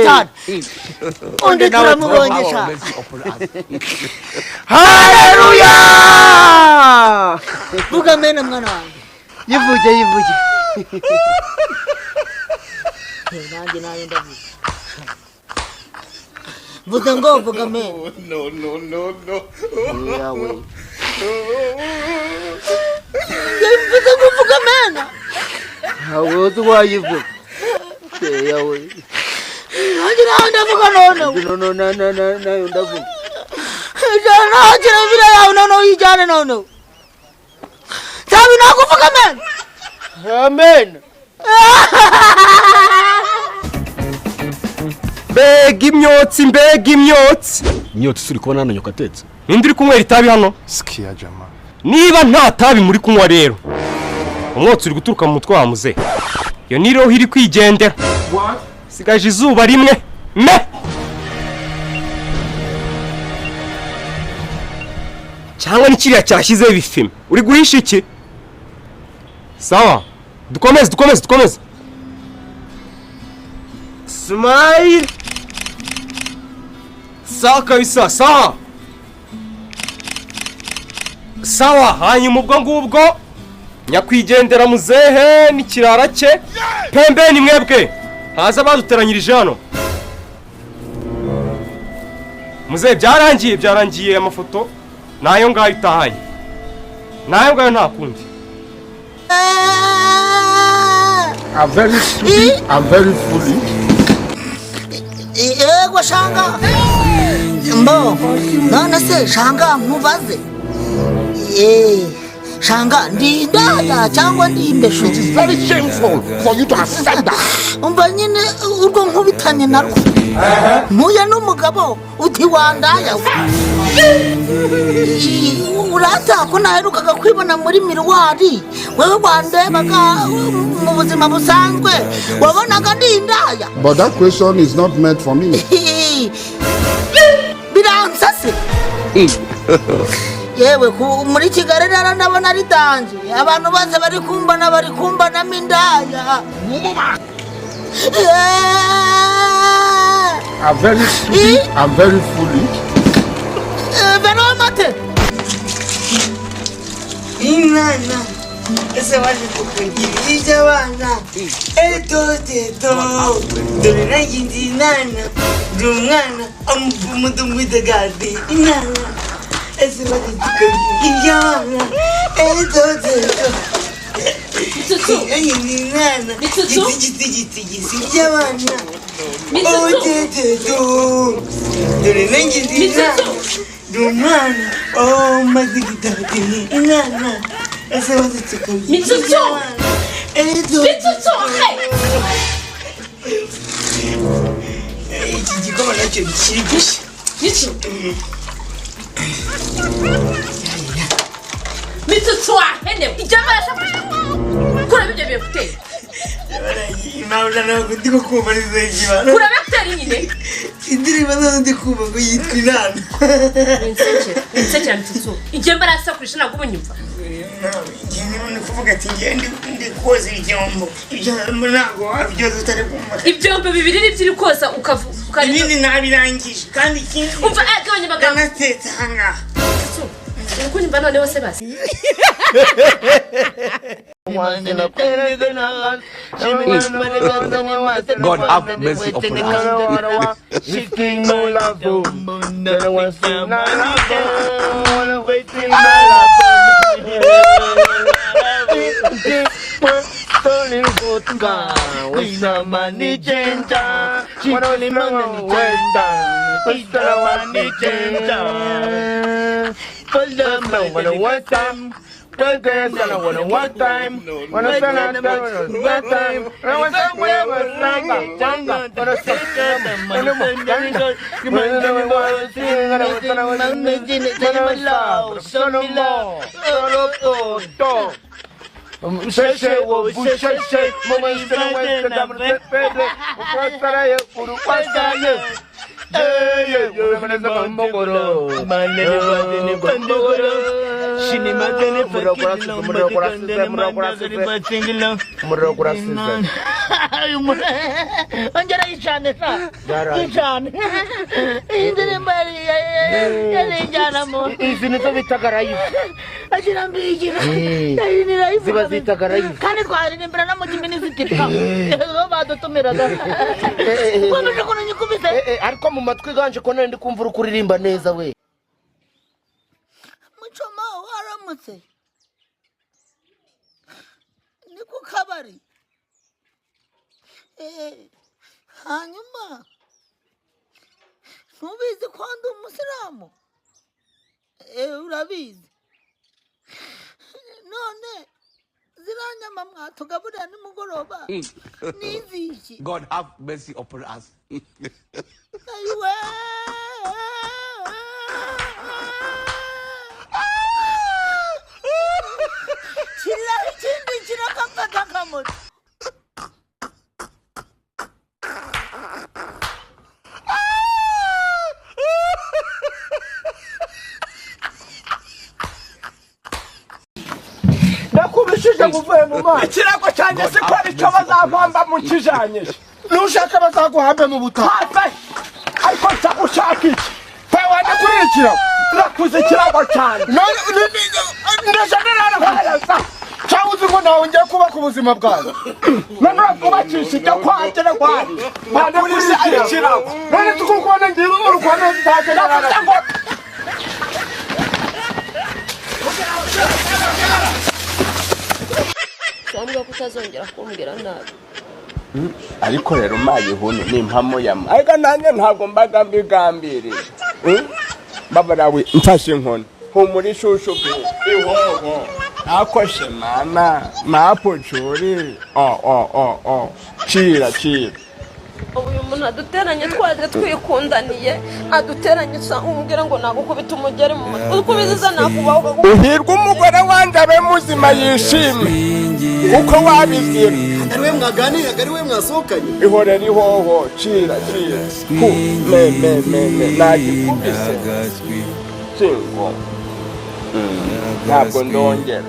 cyane. Undi turamubonye sha. Haleluya! Vuga mena mwana wanjye. Yivuge yivuge. Nanjye nayo ndavuga. Vuga ngo vuga mena. No no no no. Yawe. Vuga ngo vuga mena. Hawo wayivuga. Yawe. Nanjye nayo ndavuga none. No no no no no nayo ndavuga. Nanjye bira yawe none uyijyane none. Sabi nakuvuga mena. Amen. Mbega imyotsi, mbega imyotsi. Imyotsi uri kubona hano nyoka atetse. Ninde uri kunywera itabi hano? Sikia jama. Niba nta tabi muri kunywa rero, umwotsi uri guturuka mu mutwe wa muzehe. Iyo ni roho iri kwigendera. Sigaje izuba rimwe me. Cyangwa ni kiriya cyashyizeho ibifime. Uri guhisha iki? Sawa. Dukomeze dukomeze dukomeze. Smile. Sawa kabisa, sawa. Sawa, hanyuma ubwo ngubwo nyakwigendera muzehe n'ikirara cye pembeni mwebwe haza baduteranyirije hano. Muzehe byarangiye byarangiye amafoto nayo ngayo utahanye. Nayo ngayo nta kundi. I'm very stupid. I'm very foolish. Yego shanga. Mbo, none se shanga nkubaze. Shanga ndi indaya cyangwa ndi imbeshu? It is very shameful for you to accept that. Umva nyine urwo nkubitanye narwo. Mpuye n'umugabo uti wandaya. Urata ko naherukaga kwibona muri miruwari. Wewe wandebaga mu buzima busanzwe wabonaga ndi indaya. But that question is not meant for me. Biransase. Yewe muri Kigali rero ndabona ari danje. Abantu bose bari kumbona bari kumbonamo indaya. I'm very stupid. I'm very foolish. Veromate. Inana, ese waje kukugira iby'abana. Eto teto, dore nanjye ndi inana, ndi umwana, amupumudumwidagadi inana. Ese waje kukugira iby'abana. Eto teto, nanjye ndi inana, giti giti giti giti iby'abana. O teto, dore nanjye ndi inana. Ndi umwana, oh mazigidadi inana. Ese waje kukugira iby'abana. Eto Mitsutsu, hey! Iki gikoma nacyo kiri gushya. Mitsu. Mitsutsu wahene ijya barashakuja. Kuramo ibyo bikutera. Impamvu ntabwo ndi kumva neza ikibano. Kuramo ekuteri nyine. Indirimbo ntabwo ndi kumva ngo yitwa inana. Winsekera, winsekera Mitsutsu. Ijya barasakurisha ntabwo ubunyumva. Njye ni kuvuga ati njye ndi koza ibyombo. Ibyombo ntabwo wabyoza utari kumva. Ibyombo bibiri nibyo uri koza ukavuga. Ibindi nabirangije kandi ikindi. Umva gabanya amagambo. Ndanatetse aha ngaha. Mitsutsu, uri kunyumva noneho se basi. God have mercy upon us. Umuriro gurasize, umuriro gurasize, umuriro gurasize, umuriro gurasize. Ongera yicane sa. Yaraye. Yicane. Iyi ndirimbo yari injyanamo. Izi nizo bitaga live. Agira mbigira. Eh. Iyi ni live. Ziba zitaga live. Kandi twaririmbira no mu kiminisitiri. Bo badutumiraga. Wabasha ukuntu nyikubise. Ariko mu matwi ganje ko nari ndi kumva uri kuririmba neza we. Mucoma waramutse. Ni ku kabari. Hanyuma ntubizi ko ndi umusilamu? Urabizi. None ziriya nyama mwatugaburira nimugoroba ni iziki? God have mercy upon us. Ayiwe! Kiriya ikindi kirakafata akamoto. Nakubishije ngo uvuye mu mazi. Ikirago cyanjye si ko aricyo bazampamba mu kijanyije. Nushaka bazaguhambe mu butaka. Have, ariko nsa ushaka iki? Pe wajya kuri ikirago. Nakuze ikirago cyanjye. None ndashaka narakuze. Cyangwa uzi ngo nawe ngiye kubaka ubuzima bwawe. None urakubakisha ibyo kwanjye rwari Wajya kuri ikirago. None tukukubona ngiye uri kubona ntaje navuze ngo Wambwira ko utazongera kumbwira nabi. Ariko rero mayihune ni impamo yama, ariko nanjye ntabwo mbaga mbigambiriye. Babarawe mfashe inkoni, humura ishushu pe ihoho akoshe mama mapucuri o o o o cira cira. Ubu uyu muntu aduteranye, twaje twikundaniye, aduteranye usa umbwira ngo nagukubita umugeri mu mutwe ukubiziza nakubaho. Uhirwe umugore wanjye abe muzima yishime uko wabizira. Ari we mwaganiraga, ari we mwasohokanye. Ihorera ihoho, cira cira ku me me me me nagikubise cingo ntabwo ndongera.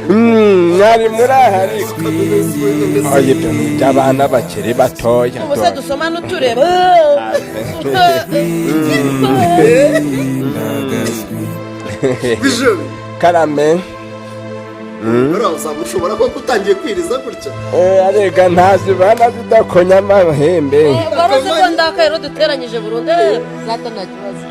Mwari muri aha ariko oya, ibyo ni iby'abana bakiri batoya. Ubu se dusoma n'utureba. Bijou. Karame. Uraza ushobora kuba utangiye kwiriza gutya. Arega ntazibana zidakonya amahembe. Wari uzi ko ndakaye rero duteranyije burundu zata nta kibazo.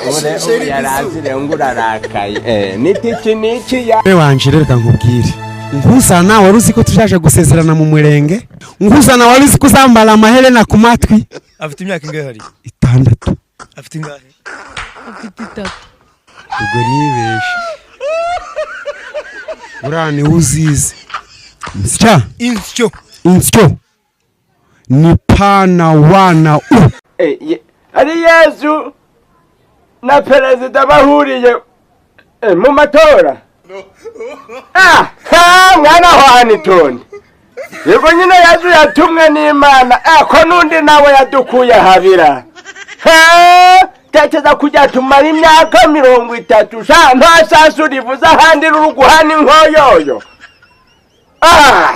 Ure Chéri, yarazire ngo urarakaye. Nitiki niki ya We wanje rero reka nkubwire, nkuzana wari uzi ko tujaje gusezerana mu murenge, nkuzana wari uzi ko uzambara amaherena ku matwi. Afite imyaka ingahe hari? 6. Afite ingahe? Afite 3. Ubwo nibeshe, buriya niwe uzizi nsya. Insyo. Insyo ni pa na wa na u. Ari Yezu na perezida bahuriye mu matora. Ah, mwana wa Anitonde, yego nyine Yezu yatumwe n'Imana, ko n'undi nawe yadukuye habira. Ha, tekereza kujya tumara imyaka 30 sha nta sasu rivuze ahandi ruri guhana inkoyoyo. Ah,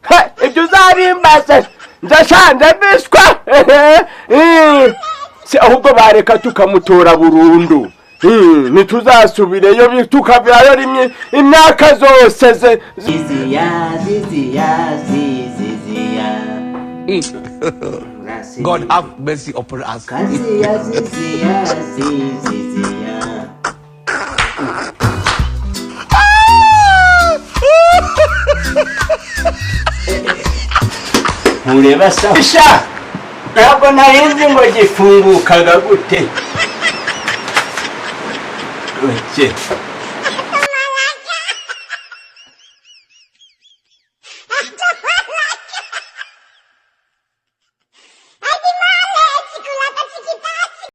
ha, ibyo uzabimbaze ndashanze mbiswa. Si ahubwo bareka tukamutora burundu. Ntituzasubireyo tukavirayo rimwe imyaka zose ze. Ziziya, ziziya, ziziya. God have mercy upon us. Kaziya, ziziya, ziziya. Ntureba sa sha, ntabwo narinzi ngo gifungukaga gute. Oke.